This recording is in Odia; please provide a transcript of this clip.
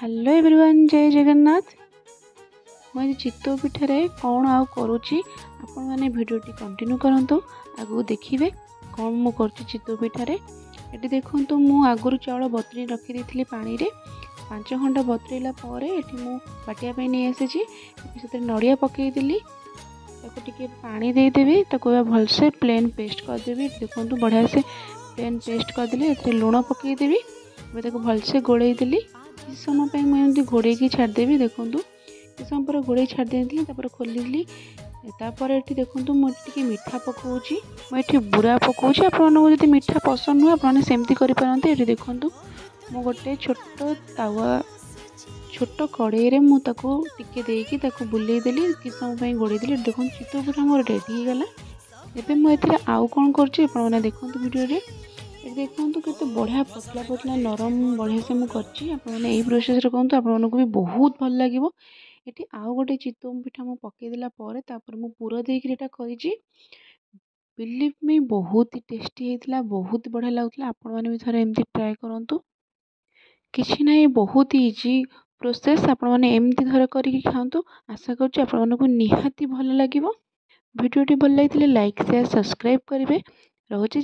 ହ୍ୟାଲୋ ଏଭ୍ରିୱାନ୍, ଜୟ ଜଗନ୍ନାଥ। ମୁଁ ଆଜି ଚିତଉ ପିଠାରେ କ'ଣ ଆଉ କରୁଛି, ଆପଣମାନେ ଭିଡ଼ିଓଟି କଣ୍ଟିନ୍ୟୁ କରନ୍ତୁ, ଆଗକୁ ଦେଖିବେ କ'ଣ ମୁଁ କରୁଛି ଚିତଉ ପିଠାରେ। ଏଠି ଦେଖନ୍ତୁ, ମୁଁ ଆଗରୁ ଚାଉଳ ବତୁରେଇ ରଖିଦେଇଥିଲି ପାଣିରେ। 5 ଘଣ୍ଟା ବତୁରେଇଲା ପରେ ଏଠି ମୁଁ ବାଟିବା ପାଇଁ ନେଇ ଆସିଛି। ସେଥିରେ ନଡ଼ିଆ ପକାଇଦେଲି, ତାକୁ ଟିକେ ପାଣି ଦେଇଦେବି, ତାକୁ ଏବେ ଭଲସେ ପ୍ଲେନ୍ ପେଷ୍ଟ କରିଦେବି। ଦେଖନ୍ତୁ, ବଢ଼ିଆ ସେ ପ୍ଲେନ୍ ପେଷ୍ଟ କରିଦେଲି। ଏଥିରେ ଲୁଣ ପକାଇଦେବି। ଏବେ ତାକୁ ଭଲସେ ଗୋଳେଇଦେଲି। କିଛି ସମୟ ପାଇଁ ମୁଁ ଏମିତି ଘୋଡ଼େଇକି ଛାଡ଼ିଦେବି। ଦେଖନ୍ତୁ, କିଛି ସମୟ ପରେ ଘୋଡ଼େଇ ଛାଡ଼ି ଦେଇଥିଲି, ତାପରେ ଖୋଲିଲି। ତାପରେ ଏଠି ଦେଖନ୍ତୁ, ମୁଁ ଏଠି ଟିକେ ମିଠା ପକାଉଛି। ମୁଁ ଏଠି ବୁରା ପକାଉଛି। ଆପଣମାନଙ୍କୁ ଯଦି ମିଠା ପସନ୍ଦ ନୁହେଁ, ଆପଣମାନେ ସେମିତି କରିପାରନ୍ତି। ଏଠି ଦେଖନ୍ତୁ, ମୁଁ ଗୋଟେ ଛୋଟ ତାୱା, ଛୋଟ କଡ଼େଇରେ ମୁଁ ତାକୁ ଟିକେ ଦେଇକି ତାକୁ ବୁଲେଇ ଦେଲି, କିଛି ସମୟ ପାଇଁ ଘୋଡ଼େଇ ଦେଲି। ଦେଖନ୍ତୁ, ଚିତଉ ପିଠା ମୋର ରେଡ଼ି ହେଇଗଲା। ଏବେ ମୁଁ ଏଥିରେ ଆଉ କ'ଣ କରୁଛି, ଆପଣମାନେ ଦେଖନ୍ତୁ ଭିଡ଼ିଓରେ। ଏଠି ଦେଖନ୍ତୁ, କେତେ ବଢ଼ିଆ ପତଳା ପତଳା ନରମ ବଢ଼ିଆ ସେ ମୁଁ କରିଛି। ଆପଣମାନେ ଏଇ ପ୍ରୋସେସ୍ରେ କରନ୍ତୁ, ଆପଣମାନଙ୍କୁ ବି ବହୁତ ଭଲ ଲାଗିବ। ଏଠି ଆଉ ଗୋଟେ ଚିତଉ ପିଠା ମୁଁ ପକାଇଦେଲା ପରେ ତାପରେ ମୁଁ ପୁର ଦେଇକିରି ଏଇଟା କରିଛି। ବିଲିଭ୍ ମି, ବହୁତ ଟେଷ୍ଟି ହେଇଥିଲା, ବହୁତ ବଢ଼ିଆ ଲାଗୁଥିଲା। ଆପଣମାନେ ବି ଥରେ ଏମିତି ଟ୍ରାଏ କରନ୍ତୁ। କିଛି ନାହିଁ, ବହୁତ ଇଜି ପ୍ରୋସେସ୍। ଆପଣମାନେ ଏମିତି ଥରେ କରିକି ଖାଆନ୍ତୁ, ଆଶା କରୁଛି ଆପଣମାନଙ୍କୁ ନିହାତି ଭଲ ଲାଗିବ। ଭିଡ଼ିଓଟି ଭଲ ଲାଗିଥିଲେ ଲାଇକ୍, ସେୟାର, ସବସ୍କ୍ରାଇବ୍ କରିବେ। ରହୁଛି।